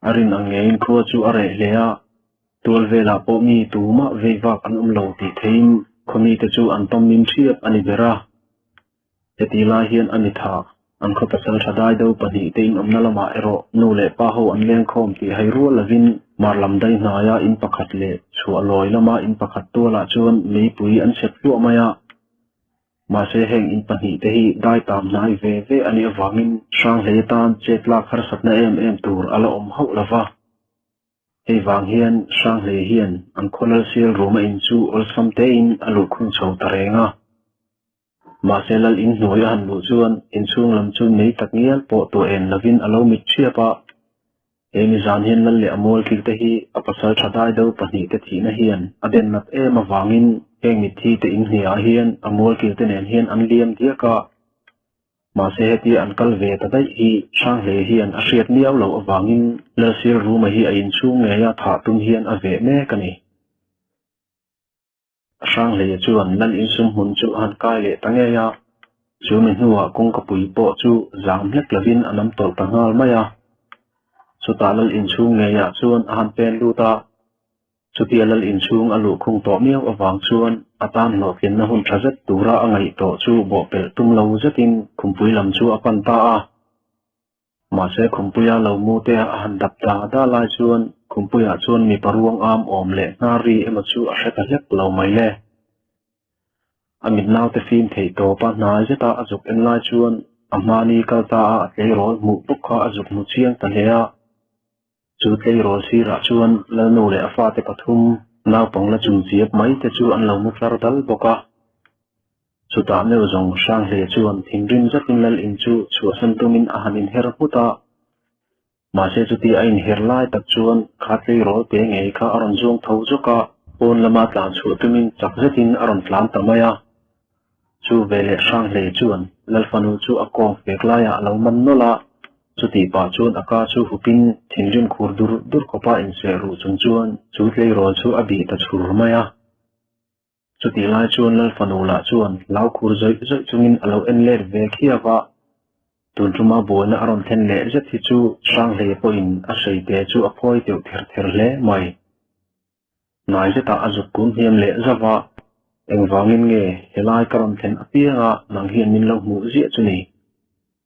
A rin ang ngeiin khua chu a reh hle a, tual velah pawh mi tumah vei vak an awm lo tih theiin khaw mite chu an tawm mim ṭhiap a ni ber a. Heti lai hian a ni tha, an khaw pasal ṭha dai deuh pahnihte inawmna lamah erawh nu leh pa ho an lengkhawm tih hai rual lovin mar lam dai hnaia in pakhat leh chhuah lawi lama in pakhat tualah chuan meipui an chhep hluah mai a. Mahse heng in pahnihte hi dai tam hnai ve ve a nih avangin Hranghlei atan chet lak harsatna em em tur a la awm hauh lo va. Hei vang hian Hranghlei hian an khaw lalsial ruma in chu awlsam tein a luhkhung chho ta reng a. Mahse lal in hnuai a han luh chuan inchhung lam chu mei tak ngial pawh tuah en lovin a lo mit ṭhiap a. He mi zan hian lal leh a mual kil te hi a pasal ṭha dai deuh pahnih te thihna hian a den nat em avangin heng mitthi te in hniah hian a mual kil te nen hian an liam diak a. Mahse hetia an kal ve ta daih hi Hranghlei hian a hriat miau loh avangin Lalsir Ruma hi a inchhung ngeia thah tum hian a veh mek a ni. Hranghleia chuan lal insum hmun chu a han kai leh ta ngei a, chu mi hnuah kawngkapui pawh chu zam hlek lovin a nam tawlh ta nghal mai a. Chutah lal inchhung ngeiah chuan a han pen lut a, chutia lal inchhung a luhkhung tawh miau avang chuan a tan hlawhtlinna hun tha zet tura a ngaih tawh chu bawhpelh tum lo zetin khumpui lam chu a pan ta a. Mahse Khumpuia lo mu te a han dap da da lai chuan Khumpuiah chuan mipa ruang am awm leh hnar ri emaw chu a hre ta hlek lo mai le. A mit naute fim theih tawpa hnai zeta a zuk en lai chuan a hmani kal ta a a tleirawl hmuh bawk kha a zuk hmu chiang ta hle a. Chu tleirawl sirah chuan Lalnu leh a fate pathum naupang la chung chiap mai te chu an lo mu tlar dal bawk a. Chutah meuh zawng Hranghlei chuan thinrim zetin Lal in chu chhuahsan tumin a han inher nghut a. Mahse chuti a inher lai tak chuan kha tleirawl pe ngei kha a rawn zuang tho zawk a, pawn lama tlan chhuah tumin chak zetin a rawn tlan ta mai a. Chu veleh Hranghlei chuan Lal fanu chu a kawng fek laiah a lo man nawlh a, chutih pah chuan a ka chu hupin thinrim khur dur dur khawpa inseh ruh chung chuan chu tleirawl chu a bih ta chhur mai a. Chutih lai chuan Lal fanu lah chuan hlau khur zawih zawih chungin a lo en let ve khiau a, tun tuma buaina a rawn thlen leh zet hi chu Hranghlei pawhin a hreite chu a phawi deuh ther ther hle mai. Hnai zetah a zuk kun hniam leh zauh a, Engvangin nge helai ka rawn thlen apianga nang hian min lo hmuh ziah chu ni?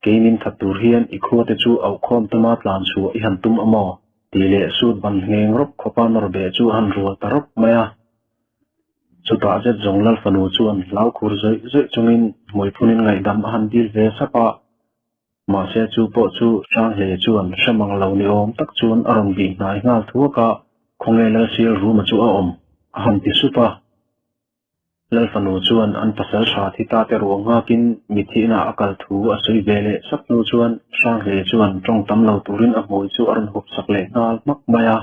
Kei min that tur hian i khuate chu auhkhawm tuma tlan chhuah i han tum a maw? tih leh sut ban ngheng rawp khawpa nawr beh chu a han rual ta rawp mai a. Chutah zet zawng Lal fanu chuan hlau khur zawih zawih chungin hmuiphunin ngaihdam a han dil ve sap a. Mahse chu pawh chu Hranghlei chuan hre mang lo ni awm tak chuan a rawn bih hnai nghal thuak a, Khawnge Lalsial Ruma chu a awm? a han ti sup a. Lal fanu chuan an pasal tha thi ta te ruang nghakin mithihnah a kal thu a sawi ve leh sap hnu chuan Hranghlei chuan tawng tam lo turin a hmui chu a rawn hup sak leh nghal hmak mai a.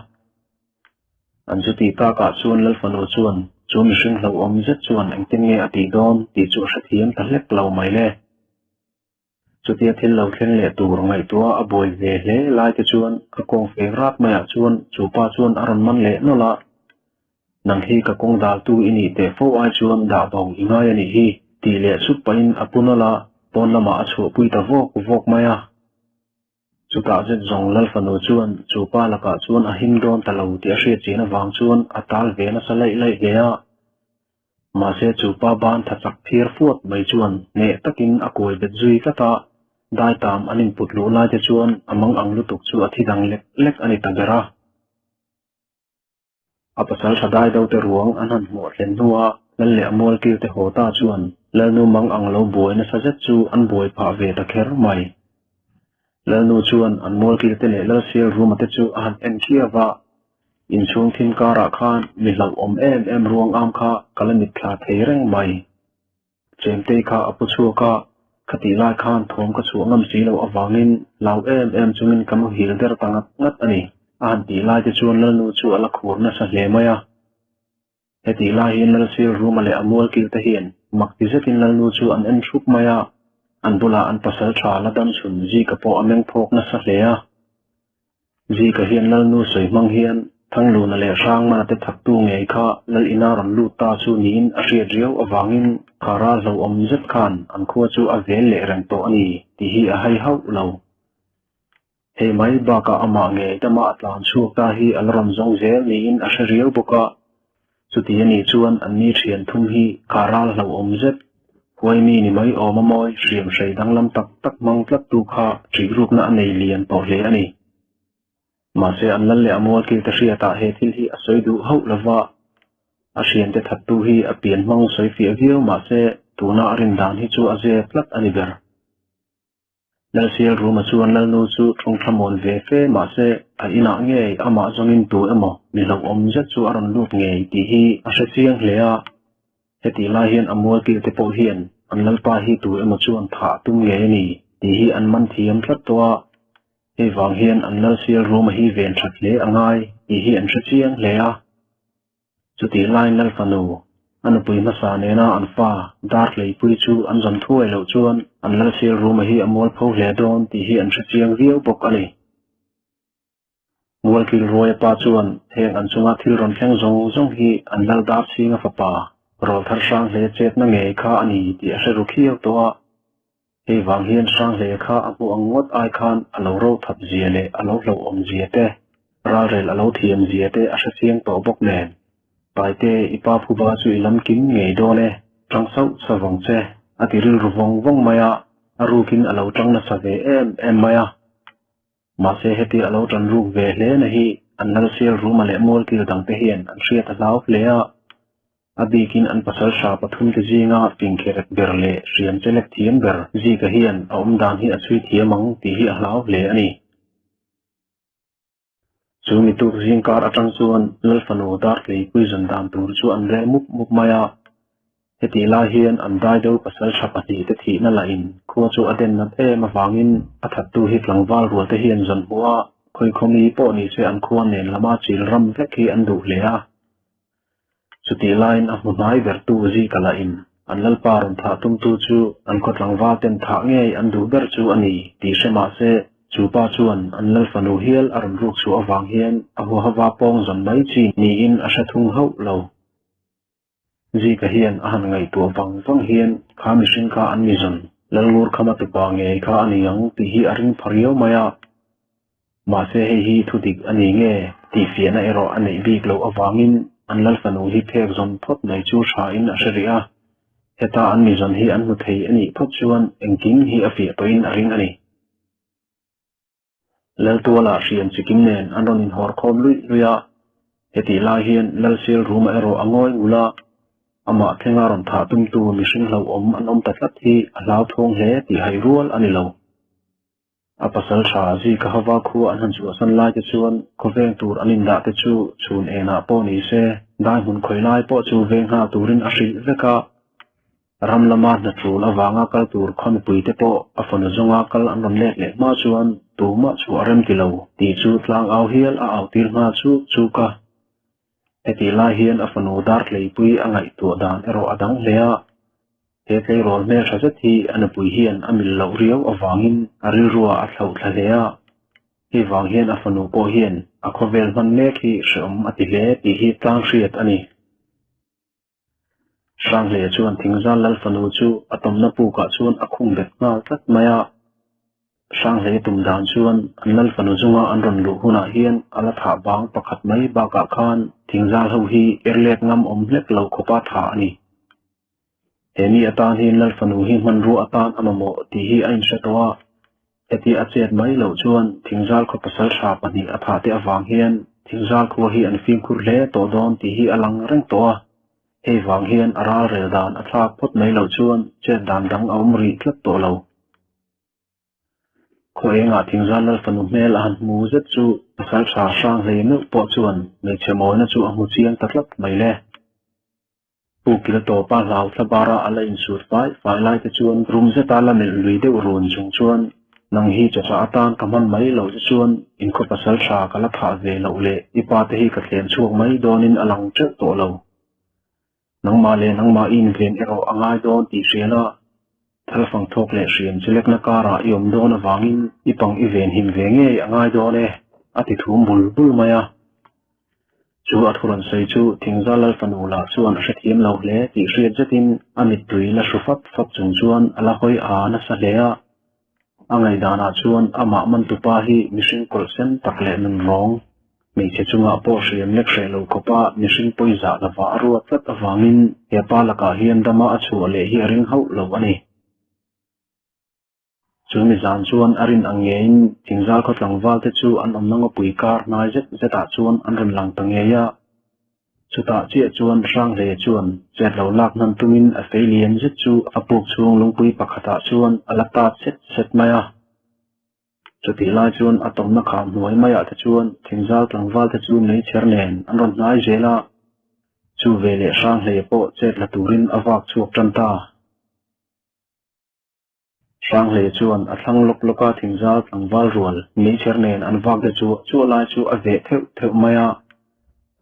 An chu tih takah chuan Lal fanu chuan chu mihring hlauhawm zet chuan engtin nge a tih dawn tih chu a hrethiam ta hlek lo mai le. Chutia thil lo thleng leh tur ngaihtuah a buai ve hle lai te chuan ka kawng feng rat maiah chuan chu pa chuan a rawn man leh nawlh a, Nang hi ka kawng daltu i nih teh fo ai chuan dah bo i ngai a nih hi tih leh sup pahin a pu nawlh a, pawn lamah a chhuahpui ta vawk vawk mai a. Chutah zet zawng Lal fanu chuan chu pa lakah chuan a him dawn ta lo tih a hriat chian avang chuan a tal ve nasa laih laih hle a. Mahse chu pa ban tha chak phiar fuat mai chuan hneh takin a kuai bet zui tlat a, dai tam an input luh lai te chuan a mang ang lutuk chu a thi dang lek lek a ni ta ber a. A pasal tha dai do te ruang an han hmuh thlen hnua Lal leh a mual kil te haw ta chuan Lalnu mang ang lo buai nasa zet chu an buai phah ve ta kher mai. Lalnu chuan an mual kil te leh Lalsial ruma te chu a han en khiau va, inchhung thim karah khan mi hlauhawm em em ruang am kha ka la mit thla thei reng mai. Chemtei kha a pu chhuak a, khatih lai khan thawm ka chhuah ngam si loh avangin hlau em em chungin ka muhil der ta ngat ngat a ni. A han tih lai te chuan Lalnu chu a la khur nasa hle mai a. Hetih lai hian Lalsir Ruma leh a mualkil te hian mak ti zetin Lalnu chu an en thup mai a, an bulah an pasal tha la dam chhun Zika pawh a meng phawk nasa hle a. Zika hian Lalnu sawi hmang hian Thangluna leh Hrangmana te thattu ngei kha Lal ina rawn lut ta chu niin a hriat riau avangin kha ral hlauhawm zet khan an khua chu a vel leh reng tawh a ni tih hi a hai hauh lo. Hei mai bakah amah ngei dama a tlan chhuak ta hi a la rawn zawng zel niin a hre riau bawk a. Chuti a nih chuan an ni thian thum hi kha ral hlauhawm zet, huai mi ni mai awm a mawi hriam hrei danglam tak tak hmang tlat tu kha ṭihrukna a nei lian tawh hle a ni. Mahse an lal leh a mualkil te hriatah he thil hi a sawi duh hauh lova, a hriante thattu hi a pian hmang sawi fiah viau mahse tuna a rin dan hi chu a zep tlat a ni ber. Lalsial Ruma chuan Lalnu chu thawngthlamawn ve fe mahse a inah ngei amah zawngin tu emaw mi hlauhawm zet chu a rawn lut ngei tih hi a hre chiang hle a. Hetih lai hian a mualkil te pawh hian an Lalpa hi tu emaw chuan thah a tum ngei a ni tih hi an man thiam tlat tawh a. Hei vang hian an Lalsial Ruma hi ven that hle a ngai tih hi an hre chiang hle a. Chutih laiin Lal fanu, a nupui hmasa nena an fa Darhleipui chu an zawn thuai loh chuan an Lalsial Ruma hi a mualpho hle dawn tih hi an hre chiang viau bawk a ni. Mualkil Ruaia pa chuan heng an chunga thil rawn thleng zawng zawng hi an Lal Darchhinga fapa rawlthar hrang hle chetna ngei kha a ni tih a hre ru khiau tawh a. Hei vang hian Hranghleia kha a hmuh ang ngawt ai khan a lo ro that zia leh a lo hlauhawm zia te, ralrel a lo thiam zia te a hre chiang tawh bawk nen. Taite, i pa phuba chu i lam kim ngei dawn e, tang sauh sauh vang che, a ti rilru vawng vawng mai a, a rukin a lo tang nasa ve em em mai a. Mahse heti a lo tan ruk ve hle na hi an Lalsial Ruma leh Mualkil dangte hian an hriat a hlau hle a. A bikin an pasal hra pathumte zinga fingkherek ber leh hriam chelek thiam ber Zika hian a awm dan hi a chhui thiam ang tih hi a hlau hle a ni. Chu mi tuk zingkar atang chuan Lal fanu Darhleipui zawn dan tur chu an rel mup mup mai a. Hetih lai hian an daido pasal tha pahnihte thihna lahin khua chu a den nat em avangin a thattu hi tlangval rualte hian zawn hmuh a, khawikhawmi pawh nise an khua nen lama chil ram vek hi an duh hle a. Chutih laiin a hmu hnai bertu Zika lahin an Lalpa rawn thah tumtu chu an khaw tlangval ten thah ngei an duh ber chu a ni tih hre mah se, chu pa chuan an Lal fanu hial a rawn ruk chhuah avang hian a huahava pawng zawn mai chi niin a hre thung hauh lo. Zika hian a han ngaihtuah vang vang hian kha mihring kha an ni zawn, Lalngur khama tupa ngei kha a ni ang tih hi a ring pha riau mai a. Mahse hei hi thu dik a ni nge tih fiahna erawh a neih bik loh avangin an Lal fanu hi phek zawn phawt mai chu tha in a hre rih a. Heta an mi zawn hi an hmu thei a nih phawt chuan engkim hi a fiah tawhin a ring a ni. Laltuala hriam chikim nen an rawn inhawr khawm luih luih a. Hetih lai hian Lalsial Ruma erawh a ngawi ngul a, amah thlenga rawn thah tumtu mihring hlauhawm an awm ta tlat hi a hlauthawng hle tih hai rual a ni lo. A pasal tha Zika hova khua an han chhuahsan lai te chuan khawveng tur an indah te chu chhun enah pawh ni se, dai hmun khawi lai pawh chu veng nghal turin a hrilh vek a. Ram lama hna tul avanga kal tur khaw mipui te pawh a fanu zawnga kal an rawn let leh hma chuan tumah chu a rem ti lo tih chu tlang au hial a au tir nghal chuk chuk a. Hetih lai hian a fanu Dartleipui a ngaihtuah dan erawh a dang hle a. He tleirawl hmeltha zet hi a nupui hian a mil loh riau avangin a rilruah a thlauh thla hle a. Hei vang hian a fanu pawh hian a khawvel hman mek hi hrehawm a ti hle tih hi tlang hriat a ni. Hranghleia chuan Thingzal Lal fanu chu a tawmna pukah chuan a khung bet nghal tlat mai a. Hranghleia tum dan chuan an Lal fanu zunga an rawn luh hunah hian a la thah bang pakhat mai bakah khan Thingzal ho hi er let ngam awm hlek lo khawpa tha a ni. He mi atan hian Lal fanu hi hmanrua atan a mamawh tih hi a inhre tawh a. Hetia a chet mai loh chuan Thingzal khaw pasal tha pahnih a thah te avang hian Thingzal khua hi an fimkhur hle tawh dawn tih hi a lang reng tawh a. Hei vang hian a ral rel dan a thlak phawt mai loh chuan chet dan dang a awm rih tlat tawh lo. Khaw engah Thingzal Lal fanu hmel a han hmu zet chu pasal tha hrang hlei meuh pawh chuan hmeichhe mawina chu a hmu chiang ta tlat mai le. Pu Kil tawpa hlau thla bara a la insut fai fai lai te chuan rum zeta la melh lui deuh run chung chuan, Nang hi chawhchah atan ka hman mai loh che chuan inkhaw pasal tha ka la thah ve loh leh i pa te hi ka thlem chhuak mai dawnin a lang teuh tawh lo. Nangmah leh nangmah i inven erawh a ngai dawn tih hria la, thalfang thawk leh hriam chelekna karah i awm dawn avangin i pang i venhim ve ngei a ngai dawn e, a ti thum bul bul mai a. Chu a thu rawn sawi chu Thingzal Lal fanu lah chuan a hrethiam lo hle tih hriat zetin a mittui la hru fap fap chung chuan a la hawi a nasa hle a. A ngaihdanah chuan amah mantupa hi mihring kawlh sen tak leh nunrawng, hmeichhe chungah pawh hriam lek hreh lo khawpa mihring pawi zah lova a ruat tlat avangin he pa lakah hian dama a chhuah leh hi a ring hauh lo a ni. Chu mi zan chuan a rin ang ngeiin thingzal khaw tlangval te chu an awmna ngawpui kar hnai zet zetah chuan an rawn lang ta ngei a. Chutah chiah chuan Hranghleia chuan chet lo lak hnan tumin a fei lian zet chu a puk chhung lungpui pakhatah chuan a la tat set set mai a. Chutih lai chuan a tawmna kham hnuai maiah te chuan thingzal tlangval te chu meichher nen an rawn hnai zel a. Chu veleh Hranghleia pawh chet la turin a vak chhuak tan ta. Hranghleia chuan a thlang lawk lawk a thingzal tlangval rual meichher nen an vak te chu chuah lai chu a veh theuh theuh mai a,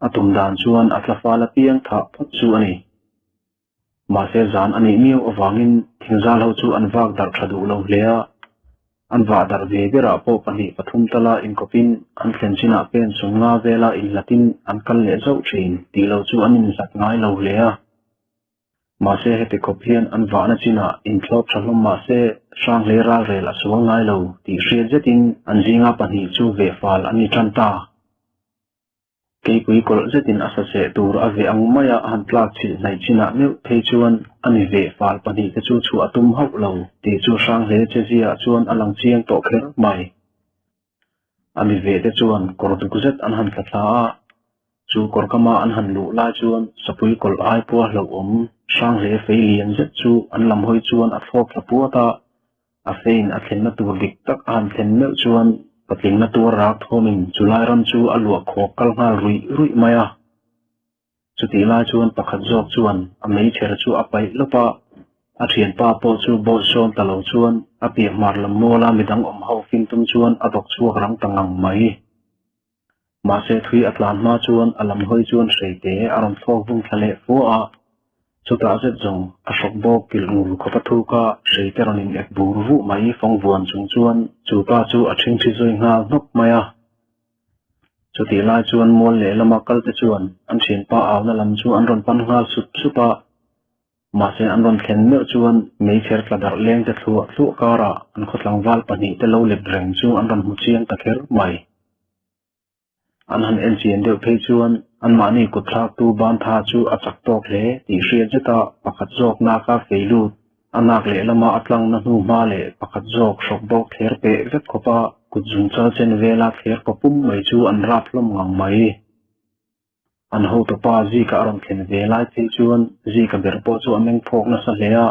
a tum dan chuan a tlafal apiang thah phawt chu a ni. Mahse zan a nih miau avangin thingzal ho chu an vak darh tha duh lo hle a, an vah darh ve berah pawh pahnih pathum tala inkawpin an thlen chinah pen sum nga vela inhlatin an kal leh zauh thin tih lo chu an inhlat ngai lo hle a. Mahse heti khawp hian an vahna chinah inthlawp tha hlawm mahse Hranghleih ralrel a sual ngai lo tih hriat zetin an zinga pahnih chu veh fal an ni tan ta. Keipui kawlh zetin a saseh tur a veh ang maia a han tlak chhilh hnaih chinah meuh phei chuan a mi veh fal pahnih te chu chhuah a tum hauh lo tih chu Hranghleih cheziaah chuan a lang chiang tawh kher mai. A mi veh te chuan kawr duk zet an han tla thla a, chu kawr kama an han luh lai chuan sapui kawlh ai pua hlauhawm Hranghleia fei lian zet chu an lam hawi chuan a thlawk thla puat a, a feiin a thlenna tur dik tak a han thlen meuh chuan patlingna tuar rak thawmin chulai ram chu a luah khawk kal nghal ruih ruih mai a. Chutih lai chuan pakhat zawk chuan a meichher chu a paih lawp a, a thianpa pawh chu bawih sawn ta lo chuan a piah hmar lam muala midang awm ho fin tum chuan a bawk chhuak rang ta ngang mai. Mahse thui a tlan hma chuan a lam hawi chuan hreite a rawn thlawk vung thla leh fua a, chutah zet zawng a hrawk bawk kilh ngur khawp a thuk a, hreite rawn in ek bur vuh mai fawng vuan chung chuan chu pa chu a ṭhingṭhi zui nghal hnawk mai a. Chutih lai chuan mual lehlama kalte chuan an thianpa auna lam chu an rawn pan nghal sup sup a, mahse an rawn thlen meuh chuan meichher tla darh leng te thluah thluah karah an khaw tlangval pahnih te lo let reng chu an rawn hmu chiang ta kher mai. An han en chian deuh phei chuan anmahni kut thlaktu bantha chu a chak tawk hle tih hriat zeta pakhat zawk naka fei lut A nak lehlama a tlangna hnu hma leh pakhat zawk hrawk bawk thler peh vek khawpa kut zung chal chen vela thler kaw pum mai chu an rap hlawm ngang mai. An hotupa Zika a rawn thlen ve lai phei chuan Zika ber pawh chu a meng phawk nasa hle a,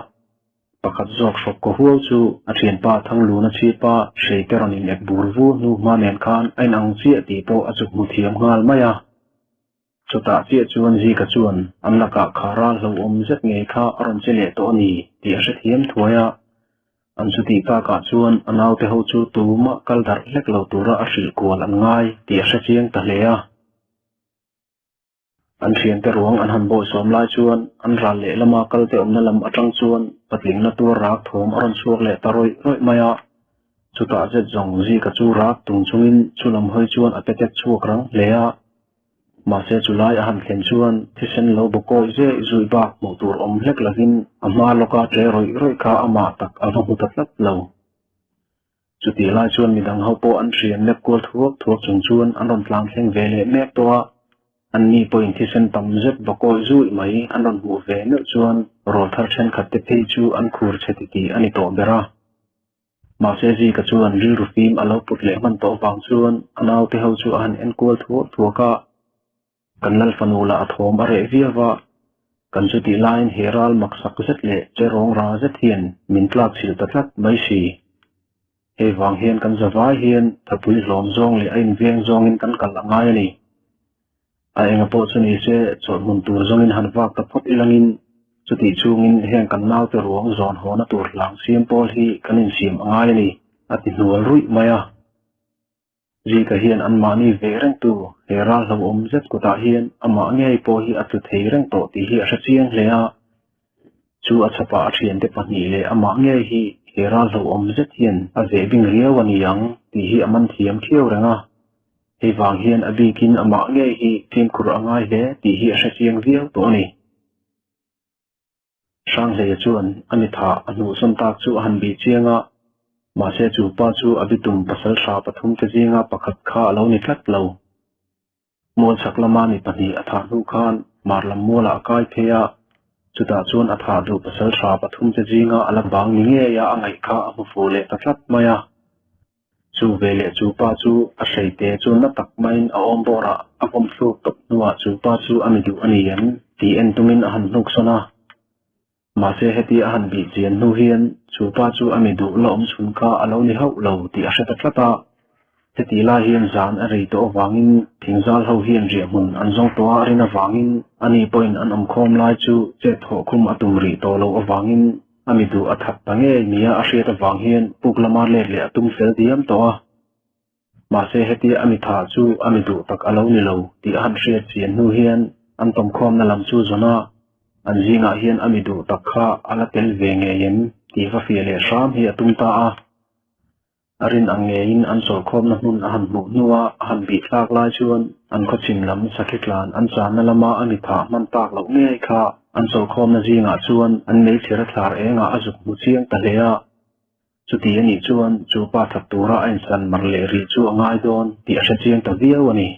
pakhat zawk hrawk kaw huau chu a thianpa Thangluna chhipa hreite rawn in ek bur vu hnu hma nen khan a inang chiah tih pawh a chuk hmu thiam nghal mai a. Chutah chiah chuan Zika chuan an lakah kha ral hlauhawm zet ngei kha a rawn che leh tawh a ni tih a hrethiam thuai a. An chutih takah chuan a naute ho chu tumah kal darh hlek lo tura a hrilh kual an ngai tih a hrechiang ta hle a. An thiante ruang an han bawihsawm lai chuan an ral lehlama kalte awmna lam atang chuan patlingna tuar rak thawm a rawn chhuak leh ta rawih rawih mai a. Chutah zet zawng Zika chu rak tung chungin chulam hawi chuan a petek chhuak rang hle a. Mahse chu lai a han thlen chuan thisen lo bawkawi zeh zuih bak hmuh tur awm hlek lovin a hma lawka tle rawih rawih kha amah tak a va hmu ta tlat lo. Chutih lai chuan midang ho pawh an hriam lek kual thuak thuak chung chuan an rawn tlang thleng ve leh mek tawh a, anni pawhin thisen tam zet bawkawi zuih mai an rawn hmuh ve meuh chuan rawlthar thenkhat te phei chu an khur chhe titih a ni tawh ber a. Mahse Zika chuan rilru fim a lo put leh hman tawh vang chuan a naute ho chu a han enkual thuak thuak a, kan lal fanu lah a thawm a reh viau va, kan chutih laiin he ral maksak zet leh che rawng ra zet hian min tlak chhilh ta tlat mai si. Hei vang hian kan zavai hian thapui hlawm zawng leh a inveng zawngin kan kal a ngai a ni. A enga pawh chu ni se, chawlhhmun tur zawngin han vak ta phawt ilangin chutih chungin heng kan naute ruang zawn hawna tur hlang siam pawl hi kan insiam a ngai a ni, a ti hnual ruih mai a. Zika hian anmahni ve rengtu he ral hlauhawm zet kutah hian amah ngei pawh hi a tlu thei reng tawh tih hi a hre chiang hle a. Chu a chhapah a thiante pahnih leh amah ngei hi he ral hlauhawm zet hian a veh bing riau a ni ang tih hi a man thiam thiau reng a. Hei vang hian a bikin amah ngei hi fimkhur a ngai hle tih hi a hre chiang viau tawh a ni. Hranghleia chuan a mitha a hnuhsawn tak chu a han bih chiang a. Mahse chu pa chu a bitum pasalṭha pathumte zinga pakhat kha a lo ni tlat lo. Mual chhak lama mi pahnih a thah hnu khan mar lam mualah a kai phei a, chutah chuan a thah duh pasalṭha pathumte zinga a la bang ni ngei a a ngaih kha a hmu fuh leh ta tlat mai a. Chu veleh chu pa chu a hreite chu na tak maiin a awm bawrah a vawm thluk tawp hnuah chu pa chu a mi duh a ni em tih en tumin a han hnuk sawn a. Mahse heti a han bih chian hnu hian chu pa chu a mi duh la awm chhun kha a lo ni hauh lo tih a hre ta tlat a. Heti lai hian zan a rei tawh avangin thingzal ho hian riahhmun an zawng tawh a rin avangin ani pawhin an awmkhawm lai chu chet thawh khum a tum rih tawh loh avangin A mi duh a that ta ngei nia a hriat avang hian puk lama let leh a tum fel diam tawh a. Mahse hetia a mi thah chu a mi duh tak a lo ni lo tih a han hriat chian hnu hian an tawmkhawmna lam chu zawn a, an zingah hian a mi duh tak kha a la tel ve ngei em tih va fiah leh hram hi a tum ta a. A rin ang ngeiin an chawlhkhawmna hmun a han hmuh hnua a han bih thlak lai chuan an khawchhim lam sakhi tlan an channa lama a mi phah hman tak loh ngei kha an chawlhkhawmna zingah chuan an meichher a thlar engah a zuk hmu chiang ta hle a. Chuti a nih chuan chu pa that tura a insan mar leh rih chu a ngai dawn tih a hre chiang ta viau a ni.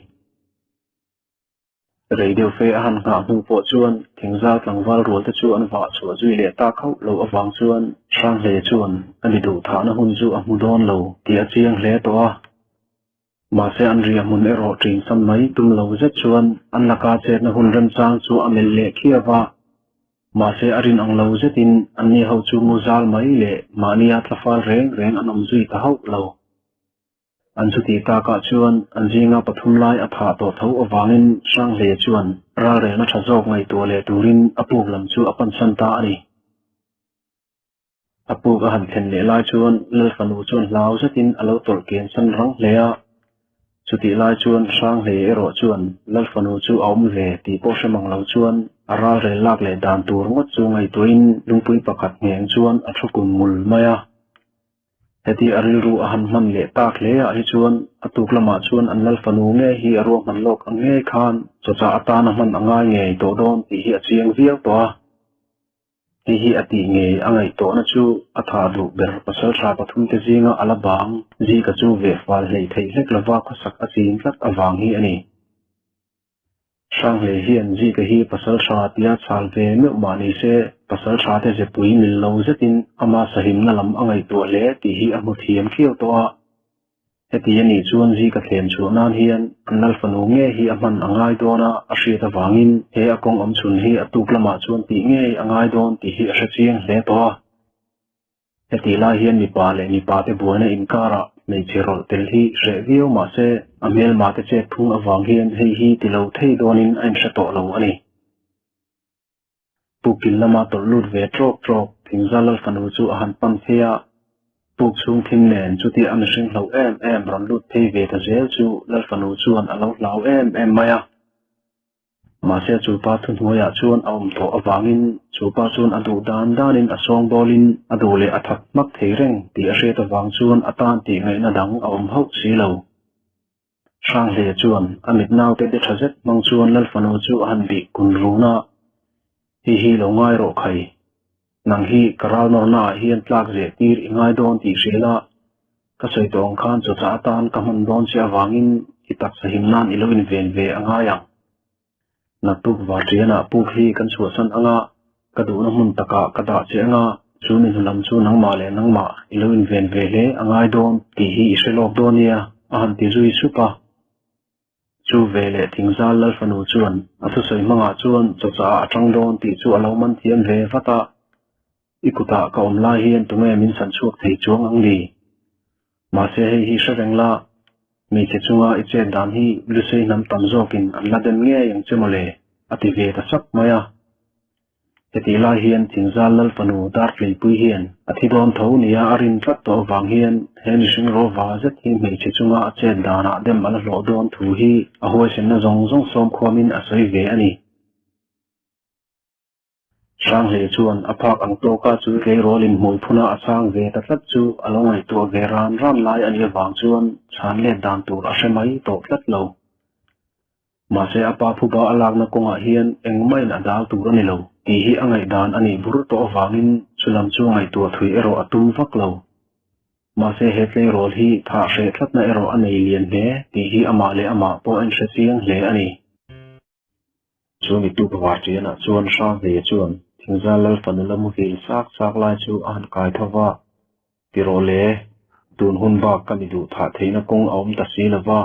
Rei deuh fe a han nghah hnu pawh chuan thingzal tlangval rual te chu an vah chhuah zui leh tak hauh loh avang chuan Hranghlei chuan a ni duh thahna hun chu a hmu dawn lo tih a chiang hle tawh a. Mahse an riah hmun erawh ṭin sam mai tum lo zet chuan an laka chetna hun remchang chu a melh leh khiau a. Mahse a rin ang lo zetin anni ho chu mu zal mai leh mahnia tlafal reng reng an awm zui ta hauh lo. An chutih takah chuan an zinga pathum lai a phah tawh tho avangin Hranghleia chuan ralrelna tha zawk ngaihtuah leh turin a puk lam chu a pansan ta a ni. A puk a han thlen leh lai chuan Lal fanu chuan hlau zetin a lo tawlh kian san rang hle a. Chutih lai chuan Hranghleia erawh chuan Lal fanu chu a awm ve tih pawh hre mang lo chuan a ralrel lak leh dan tur ngawt chu ngaihtuahin lungpui pakhat ngheng chuan a thu kun ngul mai a. Heti a rilru a han hman leh tak hle ah hi chuan a tuk lamah chuan an lal fanu ngei hi a ruahman lawk ang ngei khan chawchah atana hman a ngai ngei tawh dawn tih hi a chiang viau tawh a. Hei hi a tih ngei a ngaih tawhna chu a thah duh ber pasaltha pathumte zinga a la bang zika chu vehfal hleih theih hlek lova khawsak a chin tlat avang hi a ni. Hranghlei hian Zika hi pasaltha tia chhal ve meuh mah ni se, pasaltha te zepui mil lo zetin ama sahimna lam a ngaihtuah hle tih hi a hmu thiam khiau tawh a. Heti a nih chuan Zika thlem chhuah nan hian an lal fanu nge hi a hman a ngai dawn a, a hriat avangin he a kawng awm chhun hi a tuk lamah chuan tih ngei a ngai dawn tih hi a hre chiang hle tawh a. Hetih lai hian mipa leh mipate buaina inkarah hmeichhe rawlh tel hi hreh viau mah se a hmelmate chet phung avang hian hei hi ti lo thei dawnin a inhre tawh lo a ni. Pukil lama tawlh lut ve trawk trawk Thingzal Lal fanu chu a han pan phei a, puk chhung thim nen chutia a mihring hloh em em rawn lut phei ve ta zel chu Lal fanu chuan a lo hlau em em mai a. Mahse chu pa thuhnuaiah chuan a awm tawh avangin chu pa chuan a duh dan danin a sawngbawlin a duh leh a that hmak thei reng tih a hriat avang chuan a tan tih ngaihna dang a awm hauh si lo. Hranghle chuan a mit naute de tha zet hmang chuan Lal fanu chu a han bih kun run a, Hei hi lo ngai rawh khai. Nang hi ka ral nawrnaah hian tlak zeh tir i ngai dawn tih hrial a, ka sawi tawh ang khan chawchah atan ka hman dawn che avangin i taksa him nan i lo inven ve a ngai ang. Naktuk varṭianah puk hi kan chhuahsan ang a, ka duhna hmun takah ka dah che ang a, chu mi hnu lam chu nangmah leh nangmah i lo inven ve hle a ngai dawn tih hi i hre lawk dawn nia, a han ti zui sup a. Chu veleh Thingzal Lal fanu chuan a thusawi hmangah chuan chawchah a tang dawn tih chu a lo man thiam ve vat a, I kutah ka awm lai hian tunge min san chhuak thei chuang ang ni? Mahse hei hi hre reng la, hmeichhe chunga i chet dan hi Lusei hnam tam zawkin an la dem ngei ang che mawle, a ti ve ta sap mai a. Hetih lai hian Thingzal Lal fanu Dartleipui hian a thi dawn tho nia a rin tlat tawh avang hian he mihring rawva zet hi hmeichhe chunga a chet danah dem a la hlawh dawn thu hi a huaisenna zawng zawng sawm khuamin a sawi ve a ni. Hranghlei chuan a phak ang tawka chu tleirawlin hmuiphuna a chang ve ta tlat chu a lo ngaihtuah ve ran ran lai a nih avang chuan chhan let dan tur a hre mai tawh tlat lo. Mahse a pa phuba a lakna kawngah hian engmah in a dal tur a ni lo tih hi a ngaihdan a nih bur tawh avangin chulam chu ngaihtuah thui erawh a tum vak lo. Mahse he tleirawl hi thah hreh tlatna erawh a nei lian hle tih hi amah leh amah pawh a inhre chiang hle a ni. Chu mi tuk varṭianah chuan Hranghleia chuan Thingzal Lal fanu la muhil sak sak lai chu a han kai tho va, Ti rawh le, tun hun bak ka mi duh thah theihna kawng a awm ta si lo va,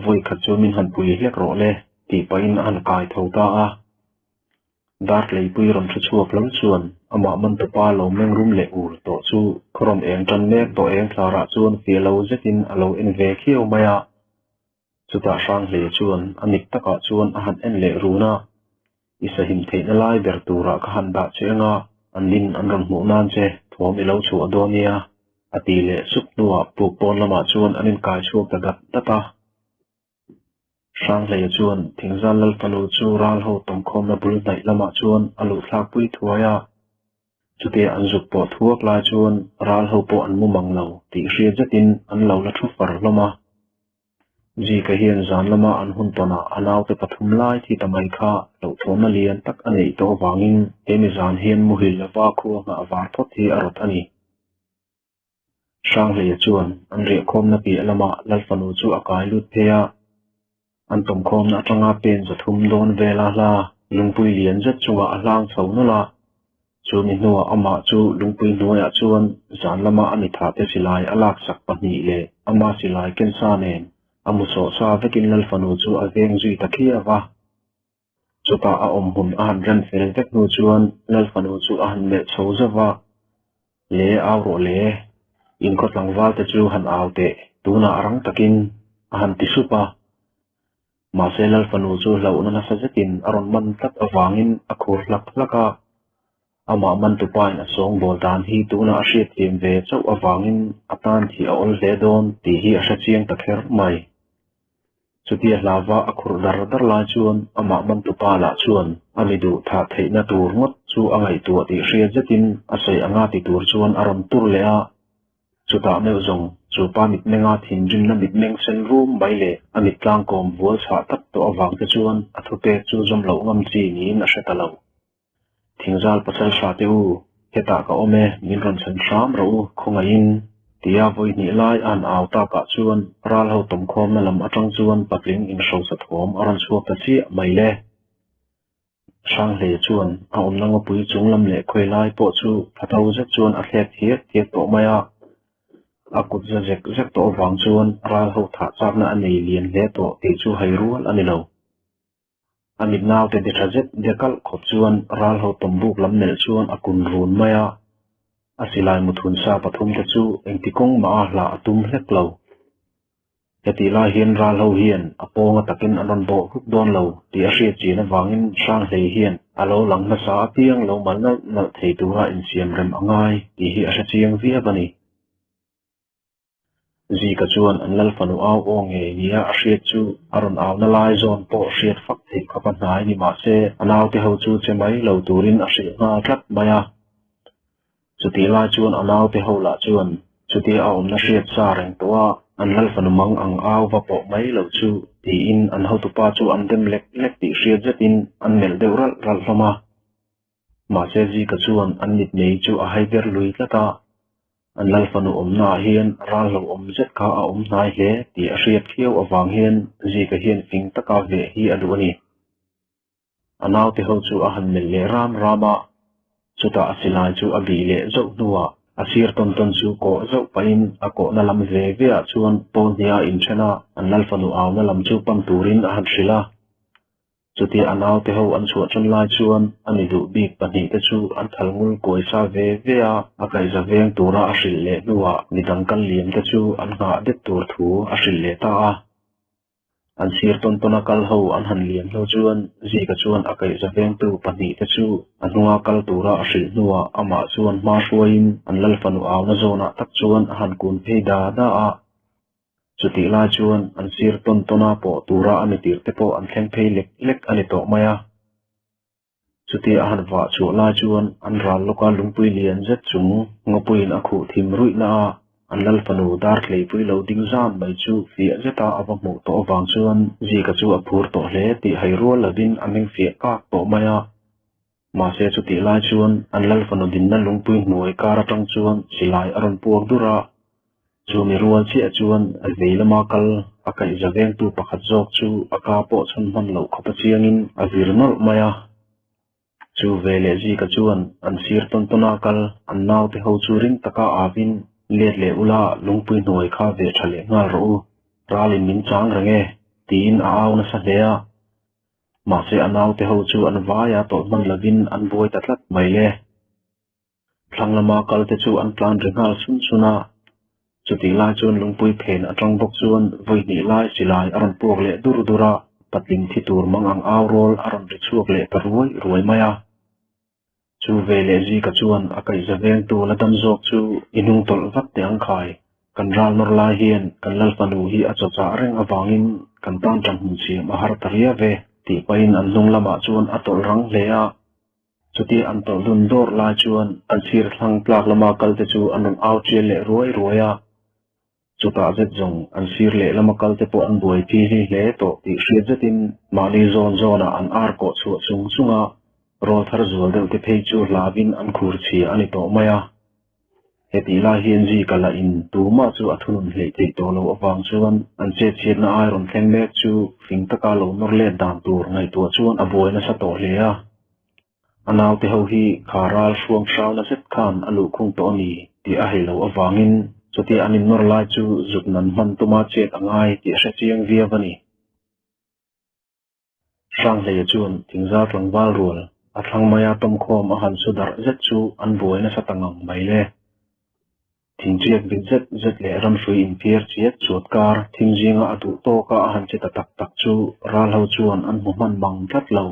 vawi khat chu min han pui hlek rawh le, tih pahin a han kai tho ta a. Dartleipui rawn thu chhuak lam chuan amah Mantupa lo meng rum leh ur tawh chu khaw rawn eng tan mek tawh eng thlarah chuan fiah lo zetin a lo en ve khiau mai a. Chutah Hranghleia chuan a mit takah chuan a han en leh run a, I sahim theihna lai ber turah ka han dah che anga an nin an rawn hmuh nan che thawm i lo chhuah dawn nia, a ti leh sup hnuah puk pawn lamah chuan an inkai chhuak ta dat dat a. Hranghleia chuan Thingzal Lal fanu chu ral ho tawmkhawmna bul hnaih lamah chuan a luh thlakpui thuai a. Chutia an zuk pawh thuak lai chuan ral ho pawh an mu mang lo tih hriat zetin an lo la thu far hlawm a. Zika hian zan lama an hun tawnah a naute pathum lai thi ta mai kha hlauhthawnna lian tak a neih tawh avangin he mi zan hian muhil lova khua nghah var phawt hi a rawt a ni. Hranghleia chuan an riahkhawmna piah lamah Lalfanu chu a kai lut phei a, an tawmkhawmna atanga pen 300 dawn vela hla lungpui lian zet chungah a hlang chho nawlh a. Chu mi hnuah amah chu lungpui hnuaiah chuan zan lama a mithahte silai a laksak pahnih leh ama silai kensa nen a mu sawh sa vekin Lalfanu chu a veng zui ta khiau va. Chutah a awm hmun a han rem fel vek hnu chuan Lal fanu chu a han melh chho zauh va, Le au rawh le, in khaw tlangval te chu han au teh, tunah rang takin a han ti sup a. Mahse Lal fanu chu hlauhna nasa zetin a rawn man tlat avangin a khur hlak hlak a, amah mantupain a sawngbawl dan hi tunah a hriatthiam ve chauh avangin a tan thih a awl hle dawn tih hi a hrechiang ta kher mai. Chutia hlauva a khurh dar dar lai chuan amah mantupa lah chuan a mi duh thah theihna tur ngawt chu a ngaihtuah tih hriat zetin a sawi anga ti tur chuan a rawn tur leh a. Chutah meuh zawng chu pa mitmenga thinrimna mitmeng sen rum mai leh a mit tlangkawm vual chhah tak tawh avang te chuan a thupek chu zawm loh ngam chi niin a hre ta lo. Thingzal pasal hra teh u, hetah ka awm e, min rawn chhan hram rawh u, khawngaihin. Tia vawi hnih lai a han au takah chuan ral ho tawmkhawmna lam atang chuan patling inhrosa thawm a rawn chhuak ta chiah mai le. Hranghleia chuan a awmna ngawpui chung lam leh khawi lai pawh chu tha tho zet chuan a thlek thiak thiak tawh mai a. A kut za zek zek tawh avang chuan ral ho thah chakna a nei lian hle tawh tih chu hai rual a ni lo. A mit naute de tha zet de kalh khawp chuan ral ho tawmbuk lam melh chuan a kun run mai a, a silai muthun sa pathum te chu engti kawng mah a hlah a tum hlek lo. Hetih lai hian ral ho hian a pawnga takin an rawn bawh huk dawn lo tih a hriat chin avangin Hranghlei hian a lo lang hmasa apiang lo mal nalh nalh thei tura insiam rem a ngai tih hi a hre chiang viau a ni. Zika chuan an lal fanu au aw ngei nia a hriat chu a rawn auna lai zawn pawh hriat fak theih khawp a hnai ni mah se a naute ho chu che mai lo turin a hrilh nghal tlat mai a. Chutih lai chuan a naute ho lah chuan chutia a awmna hriat sa reng tawh a an lal fanu mang ang au va pawh mai lo chu tiin an hotupa chu an dem lek lek tih hriat zetin an melh deuh ralh ralh hlawm a. Mahse Zika chuan an mitmei chu a hai ber lui tlat a, an lal fanu awmnaah hian ral lo awm zet kha a awm hnai hle tih a hriat khiau avang hian Zika hian fing taka veh hi a duh a ni. A naute ho chu a han melh leh ram ram a, chutah a silai chu a bih leh zauh hnuah a sir tawn tawn chu kawh zauh pahin a kawhna lam ve veah chuan pawl hniha inthen a, an lal fanu auna lam chu pan turin a han hrilh a. Chutia a naute ho an chhuah tan lai chuan a mi duh bik pahnihte chu an thal ngul kuai sa ve ve a, a kaihza veng tura a hrilh leh hnuah midang kal liam te chu an nghah det tur thu a hrilh leh ta a. An sir tawn tawna kal ho an han liam hnu chuan Zika chuan a kaihza vengtu pahnihte chu a hnunga kal tura a hrilh hnuah amah chuan hma hruaiin an lal fanu auna zawnah tak chuan a han kun phei da da a. Chutih lai chuan an sir tawn tawna pawh tura a mi tirte pawh an thleng phei lek lek a ni tawh mai a. Chutia a han vah chhuah lai chuan an ral lawka lungpui lian zet chung ngawpuiin a khuh thim ruihna a an lal fanu dar tleipui lo ding zan mai chu fiah zeta a va hmuh tawh avang chuan Zika chu a phur tawh hle tih hai rual lovin a meng fiah kak tawh mai a. Mahse chutih lai chuan an lal fanu dinna lungpui hnuai kar atang chuan silai a rawn puak dur a. Chumi rual chiah chuan a vei lama kal a kaihza vengtu pakhat zawk chu a ka pawh chhawn hman loh khawp a chiangin a vir nawlh mai a. Chu veleh Zika chuan an sir tawn tawn a kal an naute ho chu ring taka avin let leh ula lungpui hnuai kha ve tha leh nghal rawh u, ralin min chang reng e, tiin a au nasa hle a. Mahse a naute ho chu an vaia tawlh hman lovin an buai ta tlat mai le. Thlang lama kal te chu an tlan ri nghal sun sun a, chutih lai chuan lungpui phen atang bawk chuan vawi hnih lai silai a rawn puak leh dur dur a, patling thi tur mang ang au rawl a rawn ri chhuak leh ta ruai ruai mai a. Chu ve leh Zika chuan a kaihza vengtu la dam zawk chu i hnung tawlh vat teh ang khai, kan ral nawr lai hian kan Lalfanu hi a chawchah reng avangin kan tan ṭanghmun siam a har ta riau ve tih pahin an hnung lamah chuan a tawlh rang hle a. Chutia an tawlh dun dawr lai chuan an sir thlang tlak lama kal te chu an rawn au tial leh ruai ruai a. Chutah zet zawng an sir leh lama kal te pawh an buai thi hli hle tawh tih hriat zetin mahni zawn zawnah an ar kawh chhuah chung chung a, rawl thar zual deuh te phei chu hlauin an khur chhia a ni tawh mai a. Hetih lai hian Zika lah in tumah chu a thunun hleih theih tawh loh avang chuan an chetchhiatna ai rawn thleng mek chu fing taka lo nawr let dan tur ngaihtuah chuan a buai nasa tawh hle a. A naute ho hi kha ral hruang hrauna zet khan a luhkhung tawh a ni tih a hei loh avangin chutia an innawr lai chu zuk nan hman tuma chet a ngai tih a hre chiang viau a ni. Hranghleia chuan thingzar tlangval rual a thlang maia tawmkhawm a han su darh zet chu an buai nasa ta ngang mai le. Thingṭiak vit zet zet leh ramhrui inphiar chiat chuat kar thim zinga a duh tawka a han che ta tak tak chu ral ho chuan an hmu hman mang tlat lo.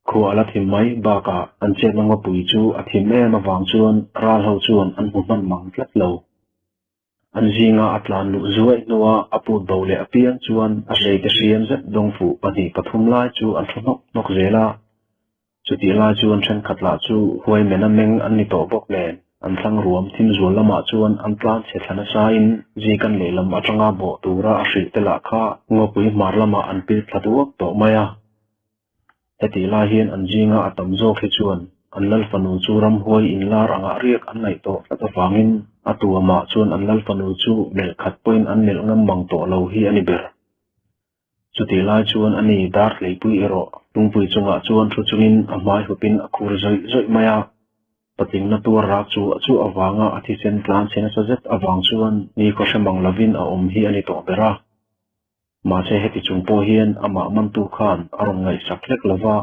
Khua a la thim mai bakah an chetna ngawpui chu a thim em avang chuan ral ho chuan an hmu hman mang tlat lo. An zinga a tlan luh zuaih hnua a put bo leh apiang chuan a hleite hriam zet dawng fuh pahnih pathum lai chu an thu hnawk hnawk zel a. Chutih lai chuan thenkhat lah chu huai mena meng an ni tawh bawk nen an thlang ruam thim zual lamah chuan an tlan chhe thla nasain Zikan lehlam atanga bawh tura a hrilh te lah kha ngawpui hmar lamah an pil thla duak tawh mai a. Hetih lai hian an zinga a tam zawk hi chuan an Lalfanu chu ramhuai inlar angah riak an ngaih tawh tlat avangin a tuamah chuan an Lalfanu chu melh khat pawhin an melh ngam mang tawh lo hi a ni ber. Chutih lai chuan ani dar hleipui erawh lungpui chungah chuan thu chungin a hmai hupin a khur zawih zawih mai a. Patlingna tuar rak chu a chu avanga a thisen tlan chhe nasa zet avang chuan ni khaw hre mang lovin a awm hi a ni tawh ber a. Mahse heti chung pawh hian amah mantu khan a rawn ngaihsak hlek lo va,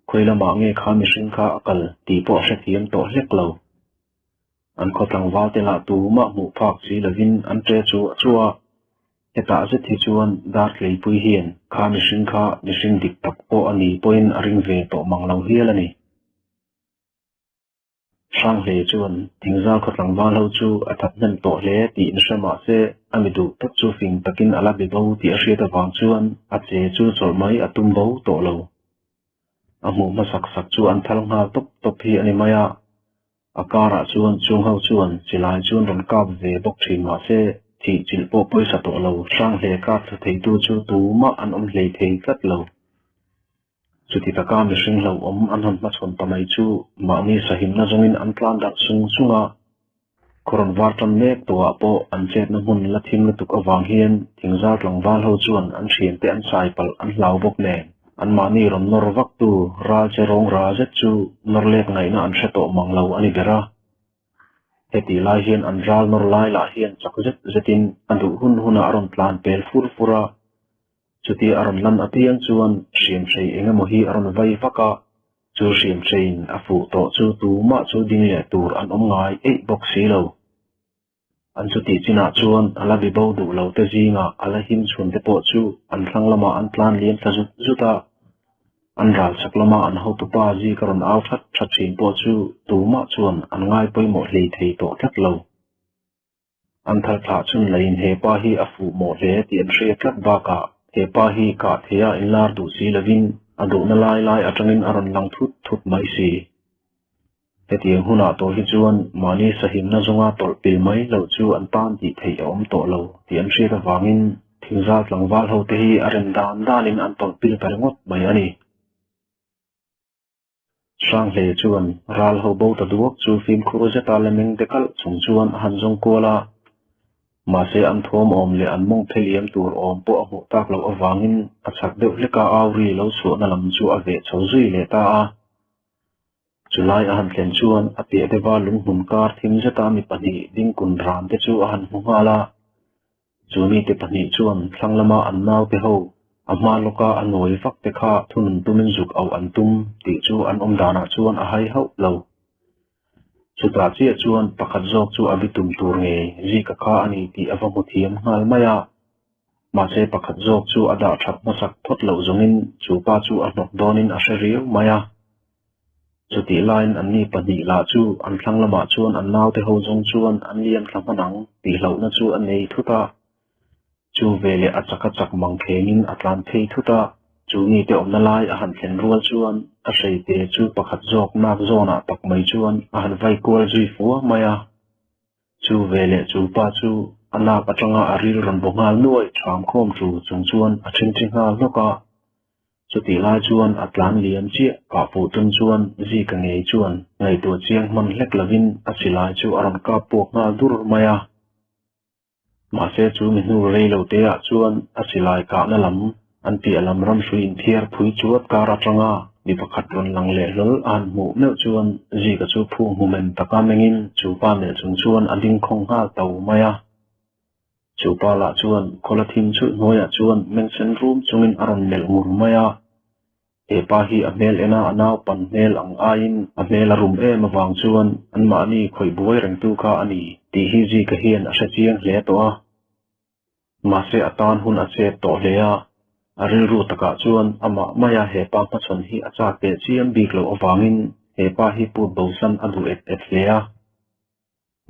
khawi lamah nge kha mihring kha a kal tih pawh a hrethiam tawh hlek lo. An khaw tlangval te lah tumah hmuh phak si lovin an ṭe chu a chu a, hetah zet hi chuan Dartleipui hian kha mihring kha mihring dik tak pawh a ni pawhin a ring ve tawh mang lo hial a ni. Hranghlei chuan thingzal khaw tlangval ho chu a that hnem tawh hle tih in hre mah se a mi duh tak chu fing takin a la be bo tih a hriat avang chuan a che chu chawlh mai a tum bo tawh lo. A hmuh hmasak sak chu an thal nghal tawp tawp hi a ni mai a, a karah chuan chung ho chuan silai chuan rawn kap ve bawk thin mah se thih chilh pawh pawisa tawh lo. Hranghlei kap thla theitu chu tumah an awm hlei thei tlat lo. Chuti taka mihring hlauhawm an han hmachhawn ta mai chu mahni sahimna zawngin an tlan darh sung sung a. Khaw rawn var tan mek tawhah pawh an chetna hmun la thim lutuk avang hian thingzar tlangval ho chuan an thiante an sai palh an hlau bawk nen anmahni rawn nawr vaktu ral che rawng ra zet chu nawr let ngaihna an hre tawh mang lo a ni ber a. Hetih lai hian an ral nawr lai lah hian chak zet zetin a duh hun hunah a rawn tlan pel fur fur a. Chutia a rawn lan apiang chuan hriamhrei eng emaw hi a rawn vai vak a, chu hriamhreiin a fuh tawh chu tumah chu ding leh tur an awm ngai eih bawk si lo. An chutih chinah chuan a la bibo duh lo te zingah a la him chhun te pawh chu an thlang lamah an tlan liam thla zut zut a, an ral chak lama an hotupa zik a rawn au that that thin pawh chu tumah chuan an ngai pawimawh hlei thei tawh tlat lo. An thar thlah chun laiin he pa hi a fuh mawh hle tih an hria tlat bakah he pa hi kah theia inlar duh si lovin a duhna lai lai atangin a rawn lang thut thut mai si. Hetiang hunah tawh hi chuan mahni sahimna zawnga tawlh pil mai loh chu an tan tih theih a awm tawh lo tih an hriat avangin thingzal tlangval hote hi a rem dan danin an tawlh pil ta ringawt mai a ni. Hranghlei chuan ral ho bo ta duak chu fimkhur zeta la meng te kalh chung chuan a han zawng kual a. Mahse an thawm awm leh an mawng phe liam tur awm pawh a hmuh tak loh avangin a chak deuh hleka au ri lo chhuahna lam chu a veh chho zui leh ta a. Chulai a han thlen chuan a piah deuha lunghmun kar thim zeta mi pahnih dingkun ran te chu a han hmu nghal a. Chu mite pahnih chuan thlang lama an naute ho a hma lawka a nawi vak te kha thunun tumin zuk auh an tum tih chu an awm danah chuan a hai hauh lo. Chutah chiah chuan pakhat zawk chu a bitum tur nge Zika kha a ni tih a va hmu thiam nghal mai a. Mahse pakhat zawk chu a dah that hmasak phawt loh zawngin chu pa chu a hnawk dawnin a hre riau mai a. Chutih laiin anni pahnih lah chu an thlang lamah chuan an naute ho zawng chuan an liam thla hman ang tih hlauhna chu a nei thut a. Chu veleh a chak a chak mang khengin a tlan phei thut a, chu mite awmna lai a han thlen rual chuan a hreite chu pakhat zawk nak zawnah tak mai chuan a han vai kual zui fua mai a. Chu veleh chu pa chu a nak atanga a ril rawn baw nghal nuai ṭham khawm ṭu chung chuan a ṭhingṭhi nghal hlawk a. Chutih lai chuan a tlan liam chiah kah fuh tum chuan Zika ngei chuan ngaihtuah chiang hman hlek lovin a silai chu a rawn kap puak nghal dur mai a. Mahse chu mi hnu rei lo te ah chuan a silai kahna lam an piah lam ramhrui inthiar phui chuat kar atanga mi pakhat rawn lang leh hlawl a han hmuh meuh chuan Zika chu phung hmu men taka mengin chu pa melh chung chuan a ding khawng nghal to mai a. Chu pa lah chuan khawla thim chulh hnuaiah chuan mengsen rum chungin a rawn melh ngur mai a. He pa hi a hmel ena a naupan hmel ang aiin a hmel a rum em avang chuan anmahni khawih buai rengtu kha a ni tih hi Zika hian a hre chiang hle tawh a. Mahse a tan hun a chep tawh hle a, a rilru takah chuan amah maia he pa hmachhawn hi a chak teh chiam bik loh avangin he pa hi put bosan a duh et et hle a.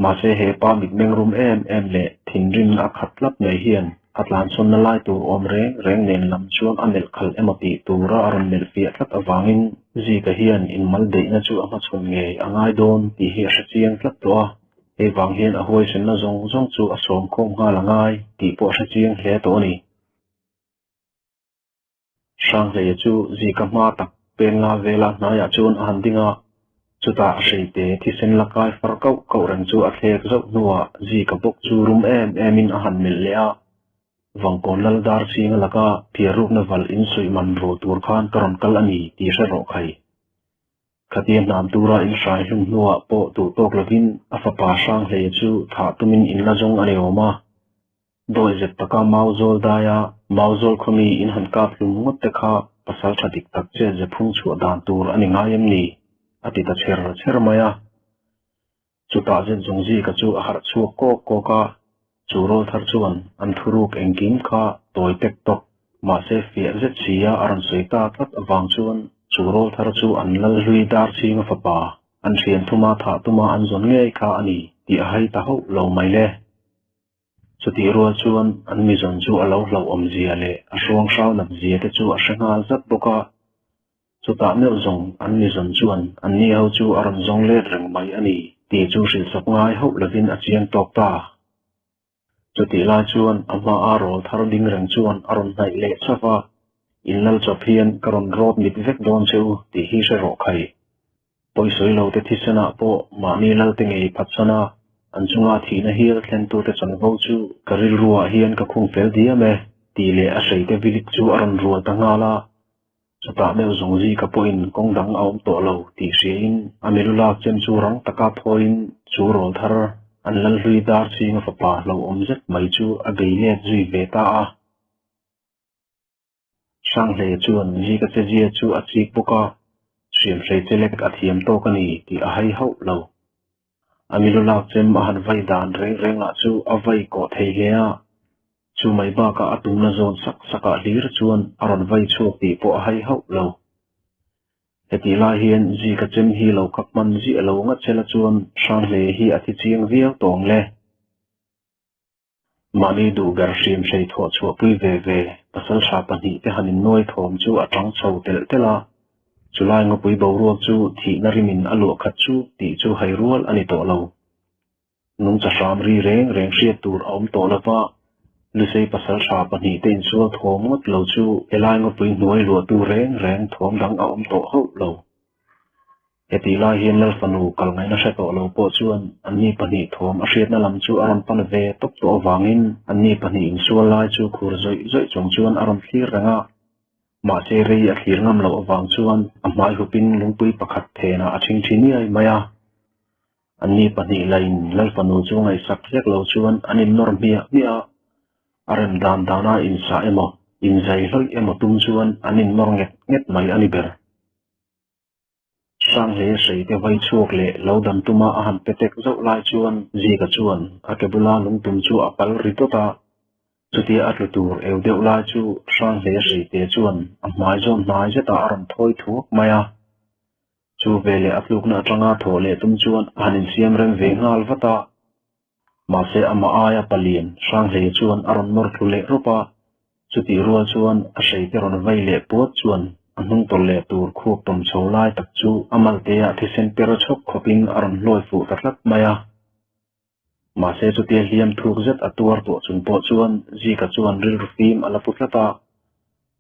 Mahse he pa mitmeng rum em em leh thinrimna a khat tlat mai hian a tlanchhawnna lai tur awm reng reng nen lam chuan a melh khalh emaw tih tura a rawn melh fiah tlat avangin Zika hian inmal beihna chu a hmachhawn ngei a ngai dawn tih hi a hre chiang tlat tawh a, hei vang hian a huaisenna zawng zawng chu a sawm khawm nghal a ngai tih pawh a hre chiang hle tawh a ni. Hranghleia chu Zika hma tak peng nga vela hnaiah chuan a han ding a, chutah a hreite thisen la kai far kauh kauh reng chu a thlek zauh hnuah Zika bawk chu rum em emin a han melh leh a, Vangkawn lal dar chhinga laka phiarrukna valh insuih man ru tur khan ka rawn kal a ni tih hre rawh khai. Khatia hnam tura in hrai hlum hnuah pawh duh tawk lovin a fapa Hranghleia chu thah tumin in la zawng a ni awm a. Dawi zet taka mau zawl daia mau zawl khawmi in han kap hlum ngawt te kha pasal tha dik tak che ze phung chhuah dan tur a ni ngai em ni? a ti ta chher chher mai a. Chutah zet zawng zika chu a harh chhuak kawk kawk a, chu rawl thar chuan an thuruk engkim kha tawi tek tawk mahse fiah zet sia a rawn sawi ta tlat avang chuan chu rawl thar chu an lal hlui dar chhinga fapa an thian thuma thah tuma an zawn ngei kha a ni tih a hai ta hauh lo mai le. Chutih rual chuan an mizawn chu a lo hlauhawm zia leh a hruang hrau nat zia te chu a hre nghal zat bawk a. Chutah meuh zawng an mizawn chuan anni ho chu a rawn zawng let reng mai a ni tih chu hrilhsawp ngai hauh lovin a chiang tawk ta. Chutih lai chuan a hma a rawl thar ding reng chuan a rawn hnaih leh chauh a, In lal chawp hian ka rawn rawt mit vek dawn che u tih hi hre rawh khai. Pawisawi lo te thisenah pawh mahni lalte ngei phatsan a, an chunga thihna hial thlentute chanvo chu ka rilruah hian ka khung fel diam e, tih leh a hreite vilik chu a rawn rual ta nghal a. Chutah meuh zawng zika pawhin kawng dang a awm tawh lo tih hriain a milu lak chem chu rang taka phawiin chu rawl thar an lal hlui dar chhinga fapa hlauhawm zet mai chu a bei let zui ve ta a. Hranghleia chuan Zika chezia chu a chik bawk a, hriamhrei chelek a thiam tawk a ni tih a hai hauh lo. A milu lak chem a han vai dan reng reng lah chu a vai kawh thei hle a, chu mai bakah a tumna zawn sak sakah hlir chuan a rawn vai chhuak tih pawh a hai hauh lo. Hetih lai hian Zika chem hi lo khap hman ziah lo ngat sela chuan Hranghleia hi a thi chiang viau tawng le. Mahni duh ber hrim hrei thawh chhuahpui ve ve pasaltha pahnih te han innuai thawm chu a tang chho telh telh a, chulai ngawpui boruak chu thihna rimin a luah khat chu tih chu hai rual a ni tawh lo. Nungcha hram ri reng reng hriat tur a awm tawh lova, Lusei pasaltha pahnih te insual thawm ngawt lo chu helai ngawpui hnuai luahtu reng reng thawm dang a awm tawh hauh lo. Hetih lai hian Lalfanu kal ngaihna hre tawh lo pawh chuan anni pahnih thawm a hriatna lam chu a rawn pan ve tawp tawh avangin anni pahnih insual lai chu khur zawih zawih chung chuan a rawn thlir reng a. Mahse rei a thlir ngam loh avang chuan a hmai hupin lungpui pakhat phenah a ṭhingṭhi niai mai a. Anni pahnih lain Lalfanu chu ngaihsak hlek lo chuan an innawr hmiah hmiah a, a rem dan dana insah emaw, inzai hlawih emaw tum chuan an innawr nget nget mai a ni ber. Hranghleia hreite vai chhuak leh lo dam tuma a han pe tek zauh lai chuan Zika chuan a ke bula lungtum chu a pal ri dawt a. Chutia a tlu tur eu deuh lai chu Hranghleia hreite chuan a hmai zawn hnai zetah a rawn thawi thuak mai a. Chu veleh a tlukna atanga thawh leh tum chuan a han insiam rem ve nghal vat a. Mahse amah aia palian Hranghleia chuan a rawn nawr thlu leh rawp a, chutih rual chuan a hreite rawn vai leh puat chuan a hnung tawlh leh tur khuap tawm chho lai tak chu a malteah thisen per chhawk khawpin a rawn hlawi fuh ta tlat mai a. Mahse chutia hliam thuk zet a tuar tawh chung pawh chuan Zika chuan rilru fim a la pu tlat a,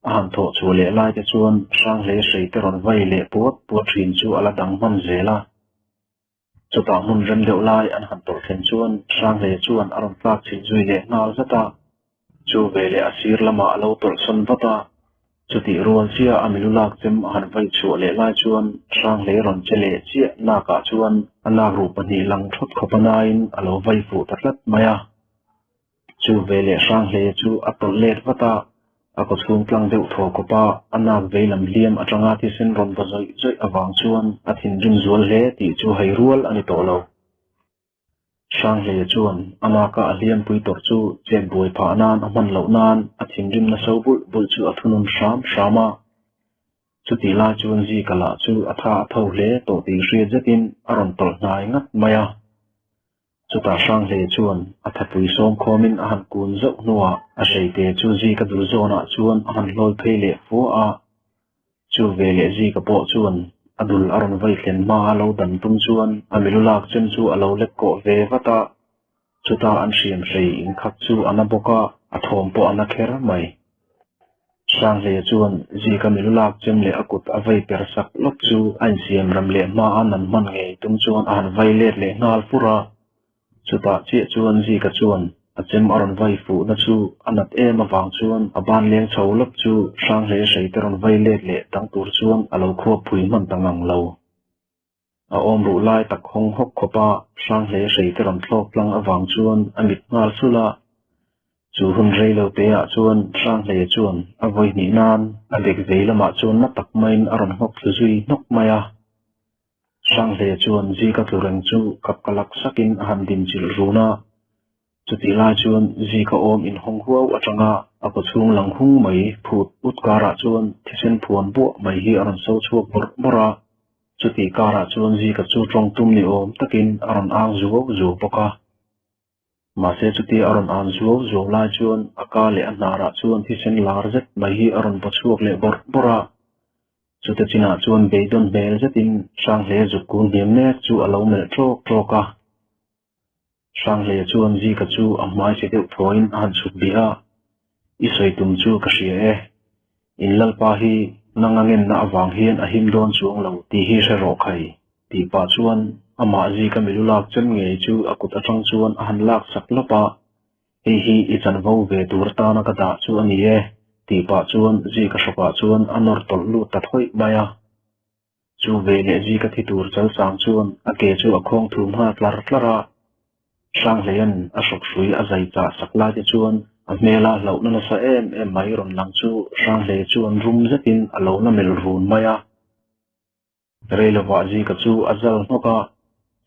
a han thawh chhuah leh laite chuan Hranghleia hreite rawn vai leh puat puat thin chu a la dang hman zel a. Chutah hmun rem deuh lai an han tawrh thlen chuan Hranghleia chuan a rawn tlak chilh zui leh nghal zat a. Chu veleh a sir lamah a lo tawlh sawn vat a. Chutih rual chiah a milu lak chem a han vai chhuah leh lai chuan Hranghleia rawn che leh chiah nakah chuan a lak ruh pahnih lang thawt khawp a naiin a lo vai fuh ta tlat mai a. Chu veleh Hranghleia chu a tawlh let vat a, a kaw chhung tlang deuh thaw khawp a, a nak vei lam hliam atanga thisen rawn va zawih zawih avang chuan a thinrim zual hle tih chu hei rual a ni tawh lo. Hranghleia chuan a naka a hliampui tawrh chu chet buai phah nan a hman loh nan a thinrimna so bulh bulh chu a thunun hram hram a. Chutih lai chuan Zika lah chu a tha a tho hle tawh tih hriat zetin a rawn tawlh hnai ngat mai a. Chutah Hranghleia chuan a thapui sawm khawmin a han kun zauh hnuah a hreite chu Zika dul zawnah chuan a han hlawi phei leh fua a. Chu veleh Zika pawh chuan a dul a rawn vai thlen hma a lo dan tum chuan a milu lak chem chu a lo lek kawh ve vat a. Chutah an hriam hrei inkhak chu a na bawk a, a thawm pawh a na kher mai. Hranghleia chuan Zika milu lak chem leh a kut a vei per sak lawk chu a insiam rem leh hma a nan hman ngei tum chuan a han vai let leh nghal fur a. Chutah chiah chuan Zika chuan a chem a rawn vai fuhna chu a nat em avang chuan a ban leng chho lawk chu Hranghleia hreite rawn vai let leh dang tur chuan a lo khuap phui hman ta ngang lo. A awm ruh lai tak hawng hawk khawp a, Hranghleia hreite rawn thlawk tlang avang chuan a mit nghal sulh a. Chu hun rei lo te ah chuan Hranghleia chuan a vawi hnih nan a bek vei lamah chuan na tak maiin a rawn nghawk thlu zui hnawk mai a. Hranghleia chuan Zika tlu reng chu kap ka lak sakin a han din chilh run a. Chutih lai chuan Zika awm inhawng huau atanga a kaw chhung lang hung mai phut ut karah chuan thisen phuan buah mai hi a rawn so chhuak bawrh bawrh a. Chutih karah chuan Zika chu tawng tum ni awm takin a rawn ang zuau zuau bawk a. Mahse chutia a rawn ang zuau zuau lai chuan a ka leh a hnarah chuan thisen lar zet mai hi a rawn baw chhuak leh bawrh bawrh a. Chute chinah chuan beidawn hmel zetin Hranghleia zuk kun hniam mek chu a lo melh ṭawk ṭawk a. Hranghleia chuan Zika chu a hmai che deuh thuaiin a han chhuk bih a, I sawi tum chu ka hria e. In lalpa hi nanga ngenna avang hian a him dawn chuang lo tih hi hre rawh khai, tih pah chuan amah Zika milu lak chem ngei chu a kut atang chuan a han lak sak lawp a, Hei hi i chanvo ve tur atana ka dah chu a ni e, tih pah chuan Zika hrawkah chuan a nawr tawlh lut ta thawih mai a. Chu ve leh Zika thi tur chalchang chuan a ke chu a khawng thum nghal tlar tlar a. Hranghleia'n a hrawkhrui a zai chah sak lai te chuan a hmela hlauhna nasa em em mai rawn lang chu Hranghlei chuan rum zetin a lo la melh run mai a. Rei lovah Zika chu a zal hnawk a,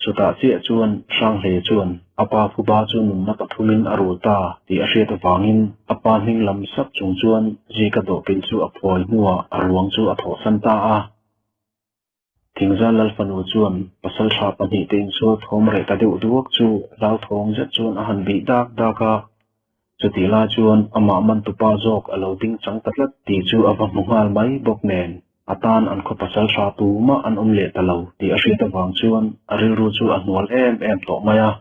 chutah chiah chuan Hranghlei chuan a pa phuba chu nunna pathumin a rul ta tih a hriat avangin a pa hming lam sap chung chuan Zika dawhpilh chu a phawi hnuah a ruang chu a thawhsan ta a. Thingzal Lalfanu chuan pasalṭha pahnihte insual thawm reh ta deuh duak chu hlauthawng zet chuan a han bih dak dak a. Chutih lai chuan amah mantupa zawk a lo ding chang ta tlat tih chu a va hmu nghal mai bawk nen, a tan an khaw pasalṭha tumah an awm leh ta lo tih a hriat avang chuan a rilru chu a hnual em em tawh mai a.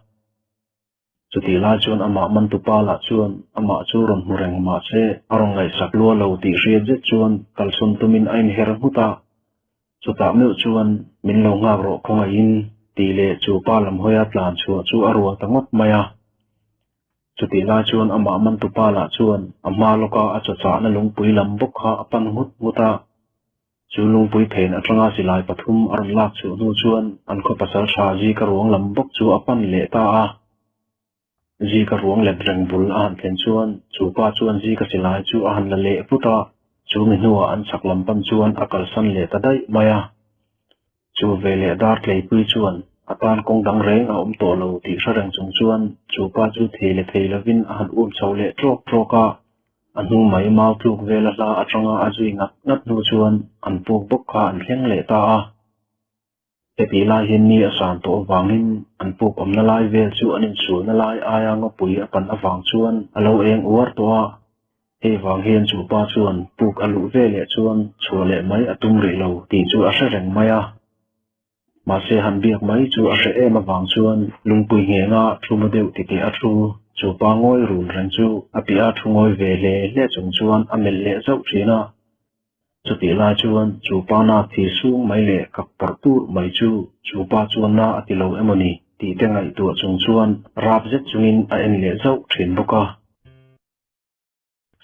Chutih lai chuan amah mantupa lah chuan amah chu rawn hmu reng mahse a rawn ngaihsak lua lo tih hriat zet chuan kalchhawn tumin a inher nghut a. Chutah meuh chuan min lo nghak rawh khawngaihin tih leh chu pa lam hawia tlan chhuah chu a rual ta ngawt mai a. Chutih lai chuan amah mantupa lah chuan a hma lawka a chawchahna lungpui lam bawk kha a pan nghut nghut a. Chu lungpui phen atanga silai pathum a rawn lak chhuah hnu chuan an khaw pasal tha Zika ruang lam bawk chu a pan leh ta a. Zika ruang let reng bul a han thlen chuan chu pa chuan Zika silai chu a han la leh vut a, chu mi hnuah an chak lam pan chuan a kalsan leh ta daih mai a. Chu veleh dar tleipui chuan a tan kawng dang reng a awm tawh lo tih hre reng chung chuan chu pa chu thei leh thei lovin a han um chho leh trawk trawk a, a hnung mai mau tluk vela hla atanga a zui ngat ngat hnu chuan an puk bawk kha an thleng leh ta a. Hetih lai hian ni a san tawh avangin an puk awmna lai vel chu an insulna lai aia ngawpui a pan avang chuan a lo eng uar tawh a. Hei vang hian chu pa chuan puk a luh ve leh chuan chhuah leh mai a tum rih lo tih chu a hre reng mai a. Mahse han biak mai chu a hre em avang chuan lungpui nghenga thu mu deuh titih a thu chu pa ngawi run reng chu a piah a thu ngawi ve hle hle chung chuan a melh leh zauh thin a. Chutih lai chuan chu pa na thi sung mai leh kak parh tur mai chu chu pa chuan na a ti lo emaw ni tih te ngaihtuah chung chuan rap zet chungin a en leh zauh thin bawk a.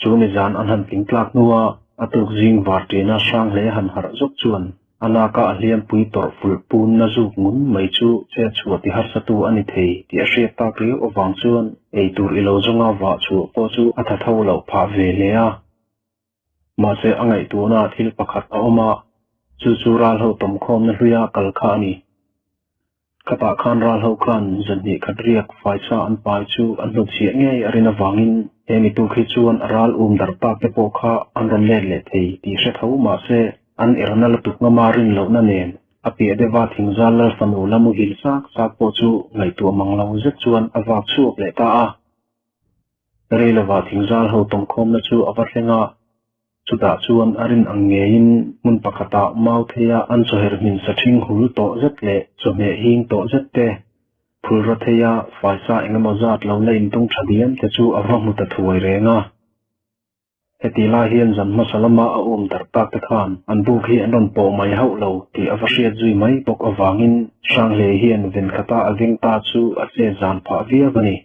Chu nizan an han tling tlak hnua a tuk zing var ṭina hrang hle han harh zawk chuan a laka a hliampui tawrh fulh punna zuk ngun mai chu chet chhuah ti harsatu a ni thei tih a hriat tak riau avang chuan ei tur i lo zawnga vah chhuah pawh chu a tha tho loh phah ve hle a. Mahse a ngaihtuahna thil pakhat a awm a, chu chu ral ho tawmkhawmna hluia kal kha a ni. Khatah khan ral ho khan zanhnih khat riak faisa an pai chu an hnutchhiah ngei a rin avangin he mi tuk hi chuan a ral um darh tak te pawh kha an rawn let leh thei tih hre tho mahse an erna lutuk ngama rin lohna nen a piah deuha thingzal lal fanu la muhil sak sak pawh chu ngaihtuah mang lo zet chuan a vak chhuak leh ta a. Rei lova thingzal ho tawmkhawmna chu a va thleng a. Chutah chuan a rin ang ngeiin hmun pakhatah mau theia an chawher hmin sa ṭhing hul tawh zet leh chawhmeh hing tawh zet te, phulra theia faisa eng emaw zat lo la intung ṭha diam te chu a va hmu ta thuai reng a. Heti lai hian zan hmasa lama a um darh tak te khan an buk hi an rawn pawh mai hauh lo tih a va hriat zui mai bawk avangin Hranghleii hian venkhata a veng ta chu a chet zan phah viau a ni.